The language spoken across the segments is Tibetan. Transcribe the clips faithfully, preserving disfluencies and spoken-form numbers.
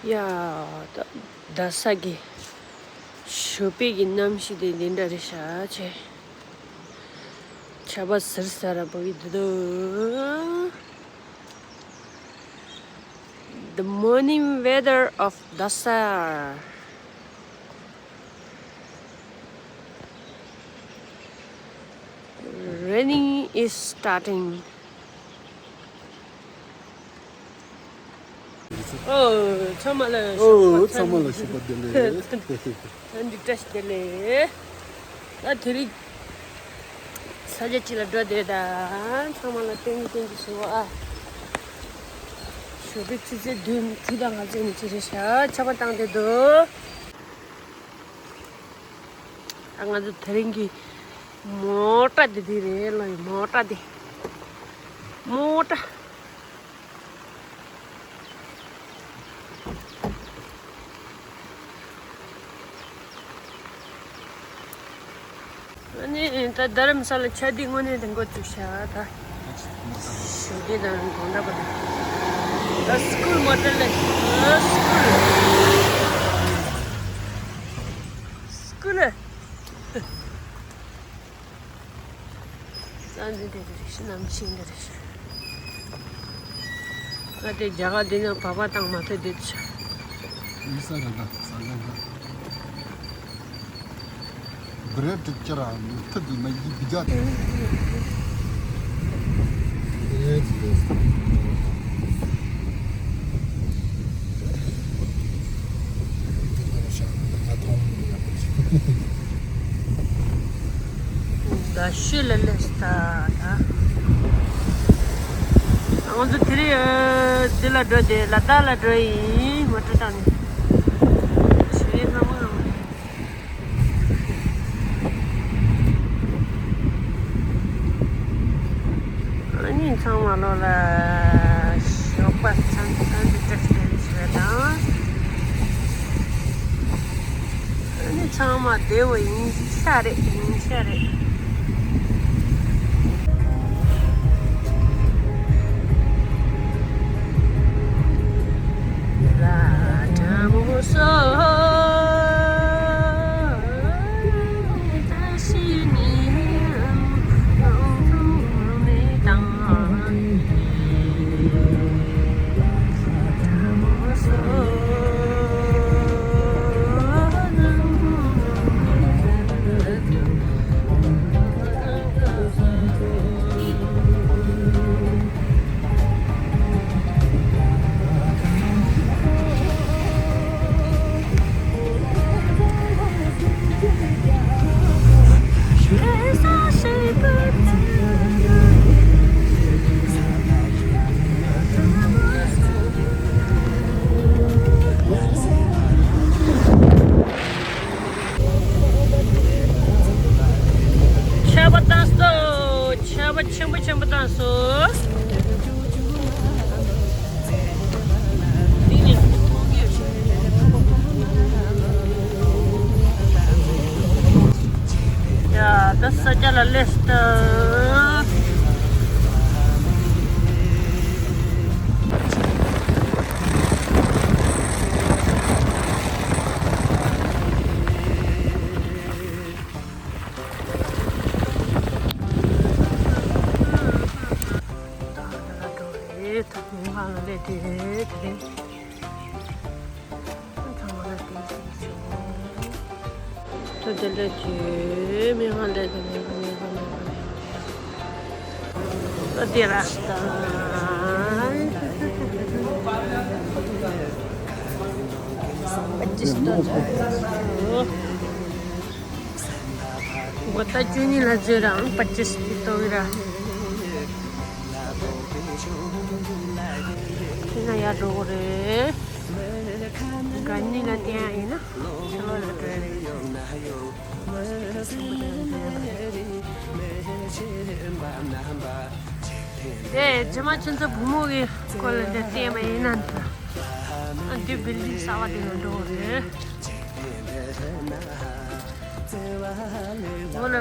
ཡ། ད་རྡ་ས་གི་ཞོགས་པའི་གི་གནམ་གཤིས་དེ་འདི་འདྲ་རེད་ཤག་ཆེ། ཆར་པ་ཟིར་ཟ་ར་བབས་ཀྱི་འདུག The morning weather of Dasa. Raining is starting. ཨོ། ཚང་མ་ལ་ཨོ། ཞོགས་པ་ཚང་མ་ལ་ཞོགས་པ་བདེ་ལེགས། ཚང་འདི་བཀྲ་ཤིས་བདེ་ལེགས། ད་དེ་རིང་ས་ཆ་གཅིག་ལ་འགྲོ་བསྡད་ད། ཚང་མ་ལ་སྟོན་གྱི་སྟོན་གྱི་ཞོགས་ཨ། ཞོགས་པའི་ཆུ་ཚོད་བདུན་དྲུག་དང་ང་ཚོ་ནས་ཅི་རེད་ཤག་ཆར་པ་བཏང་བསྡད་འདུག་ད་ང་ཚོ་དེ་རིང་གི་མོ་ཊ་འདི་འདི་རེད་ལོ། ཡི་མོ་ཊ་འདི། མོ་ཊ། ཨ་ནི་ད་རྡ་རམ་ས་ལ་ཆ་འདི་དངོས་གནས་དེ་འགོ་བཙུགས་ཤག་ད། ཞོགས་ཀས་དང་དགོང་དག་པ་དང་། ད་སྐུལ་མ་སྤྲད་ལེ། སྐུལ། སྐུལ་ལེ། ས་འདི་འདི་རེད་ཤི་ནམ་ཤིང་འདི་རེད་ཤི། ང་དེ་རྒྱ་གར་འདི་ནང་བག་པ་བཏང་མ་ཐུབ་འདི་ཆ། ཡིན་ས་རེད་ད་ས་འདི་ན། བྲེ་ཏྲིག་ཅི་ར་མི་ཐུབ་འདི་མ་ཡི་འདི་རྒྱ་དེ། ད་ཤི་ལ་ལས་ད་ད། ང་ཚོ་དེ་རིང་འདི་ལ་འགྲོ་དེ་ལ་དྭགས་ལ་འགྲོ་ཡིན་མོ་ཊ་བཏང་ནས། ཞུ་ཡས་ལྷ་མོ་ལ། ཨ་ནི་ཚང་མ་ལོ་ལ་ཞོགས་པ་ཚང་ཚང་དུ་བཀྲ་ཤིས་བདེ་ལེགས་ཞུ་བ་དང་། ཨ་ནི་ཚང་མ་བདེ་བོ་ཡིན་ཤ་རེད། ཡིན་ཤ་རེད། ཆར་པ་བཏང་སོང་། ཆར་པ་ཆེན་པོ་ཆེན་པོ་བཏང་སོང་། ཡ་ད་ས་ཆ་ལ་སླེབས་སོང་། ད་ལ་འགྲོ་རེད། ད་མི་མང་ལ་སླེབས་དེ་རེད། དེ་རིང་ཚང་མ་ལ་བསྟན་བྱས་བྱུང་། ད་དེ་འདྲ་བྱས་མི་མང་སླེབས་དེ་མི་མང་མི་མང་མི་མང་། ད་དེ་ར་ད། ང་ད་བཅུ་གཉིས་ལ་བཟོས་རང་པ་ཅིས་ཏི་ཏོ་གི་ར། དེ་ན་ཡར་འགྲོ་གི་རེད། དགའ་ཉེ་ལ་བསྟན་ཡ་ཡིན་ན་ཕྱི་ལོགས་ལ་འགྲོ་ཡ་རེད། དེ་རྗེས་མ་ཁྱེད་ཚོ་བུ་མོ་གི་སྐོར་ལ་འདི་བསྟན་པ་ཡིན་ན། ཨ་འདི་བིལ་ཌིང་གསར་པ་དེ་ནང་འགྲོ་གི་རེད། འོ་ལ།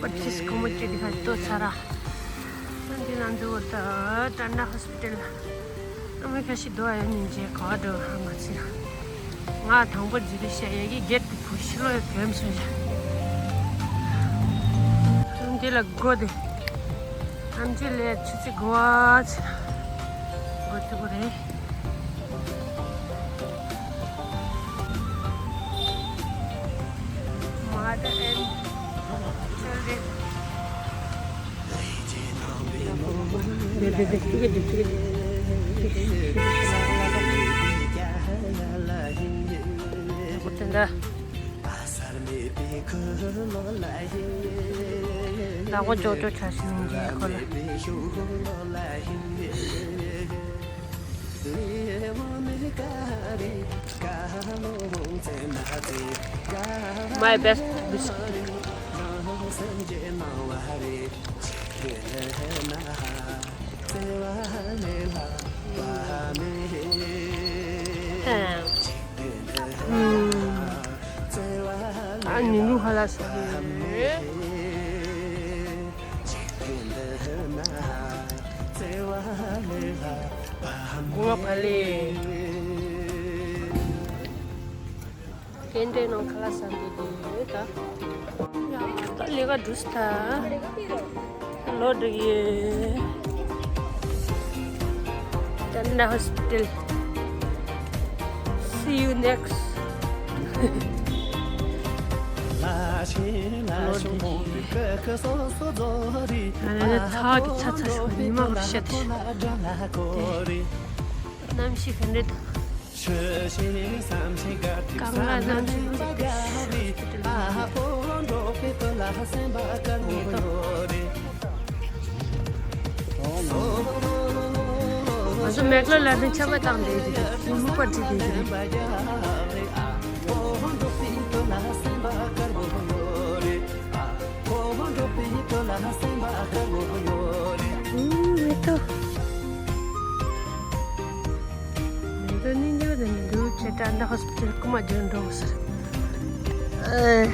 པར་ཆིས་གོང་མོ་སྐྱེས་དེ་ཁ་ལྟོ་ཚ་ར། འདི་ན་འདུག་ད་ཊཱ་ཊ་ཧོ་སི་པི་ཊལ། ཨ་མ་ཁ་ཤི་དོ་ཨ་ནི་རྗེས་ག་བ་འགྲོ་ཧ་མ་ཚི། ང་དང་པོ་འཛུལ་ཏེ་བཤད་ཡ་གི་གེད་དེ་བུ་ཤི་ལོ་ཡ་གོམས་སོང་ཡ། ཨ་འདི་ལ་སྒོ་དེ། ཨམ་ཅི་ལས་ཆུ་ཚི་གོ་བ་ཚི། སྒོ་ཐུ་གོ་རེད། Mother and children. My best biscuit. ཨ་ནི་ལུ་ཧ་ལ་སོ་རེད། གོ་བ་ལེ། སྐྱེལ་འདྲེན་ནང་ཁ་ལག་ཟ་འདོད་ཀྱི་ཡོད་ད། ཡ་ད་ལས་ཀ་འགྲུབ་ས་ད། ལོ་འགྲིག་ཡོད། Tanda Hospital. See you next. ལོ་འགྲིག་ཡོད། ང་ནི་ཚ་བ་གི་ཚ་ཚ་ཞོག་ཉི་མ་བར་ཤ་ཐི། གནམ་གཤིས་ག་འདྲ་འདུག་གང་ལ་ལམ་ཞིག་ང་ཚོ་མེག་ལོ་ལ་ནི་ཆབ་བཏང་བསྡད་ཀྱི་རེད། མི་མུག་པ་བྲིས་བསྡད་ཀྱི་རེད། ཨུམ་མེ་ཏོག་མེ་ཏོག་སྙིང་རྗེ་བ་དེ་འདུག་ཁྱེད་ད་ཧོ་སི་པི་ཏལ་རྐུ་མ་རྒྱག་འགྲོ་ཟེར། ཨེ།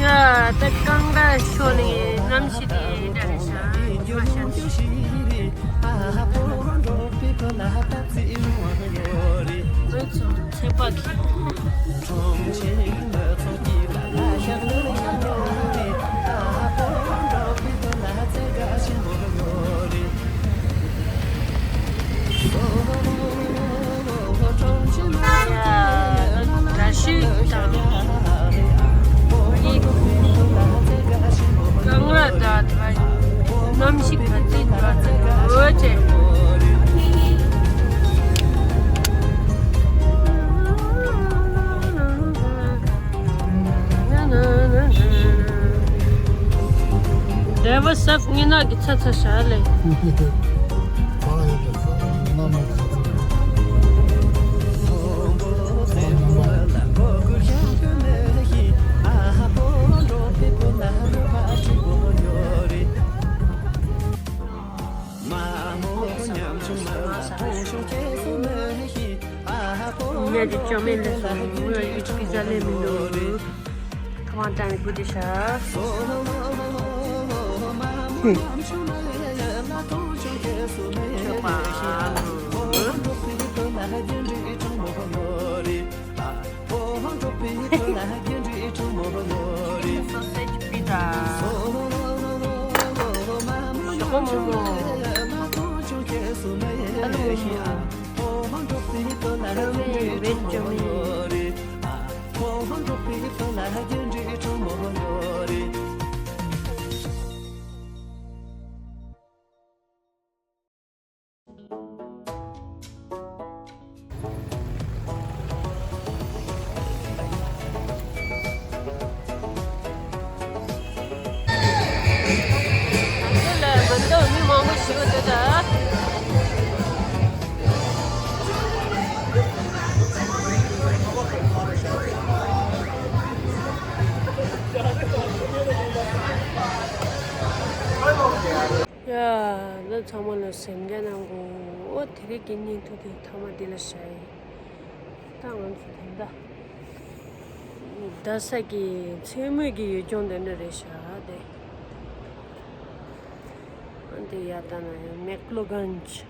ཡ་ད་རྐང་པ་ཤོར་ནས་གནམ་གཤིས་དེ་འདྲ་རེད་ཤག་ཉི་མ་ཤར་ནས། ཚེ་དཔག་གི། ཡ་ད་ཤི་དང་། ཡིག་གང་ལ་ད་ད་གནམ་གཤིས་ག་ཚོད་འདུག་འོ་ཅེ། འདྲ་བ་སབ་ངེ་ན་གི་ཚ་ཚ་ཤ་ལེ། ཉལ་གྱི་ཅོ་མེད་ལས་སོང་། ངོས་ཡིག་པི་ཛ་ལས་མི་འདུག་ཁ་མང་ཀྲང་ནི་གུ་དེ་ཤ། ཆོས་པ། སོ་སེ་ཇི་པི་ཛ། ཞོག་ཁོག་མོག་མོག་ཨ་ལུ་མོག་མོག་ཨ་ལུ་མེད་ཅོ་མེད། ཡ། ད་ཚང་མ་ལ་སེམས་ཁྲལ་གནང་དགོས། ཨོ་དེ་རིང་གི་བརྙན་ཐུང་དེ་མཐའ་མ་འདི་ལ་བཞག་ཡིན། ད་ང་ཚོ་ད་ལྟ་རྡ་ས་གི་མཚན་མོ་གི་ཡུལ་ལྗོངས་འདི་འདྲ་རེད་ཤག་དེ། འདི་ཡ་ད་ན་མེག་ལོ་གན་ཇི།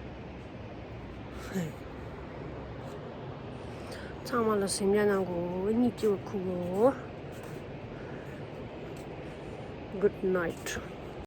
ཚང་མ་ལ་གཟིམ་ཡ་གནང་གོ། གཉིད་སྐྱིད་པོ་ཁུག་གོ། Good night.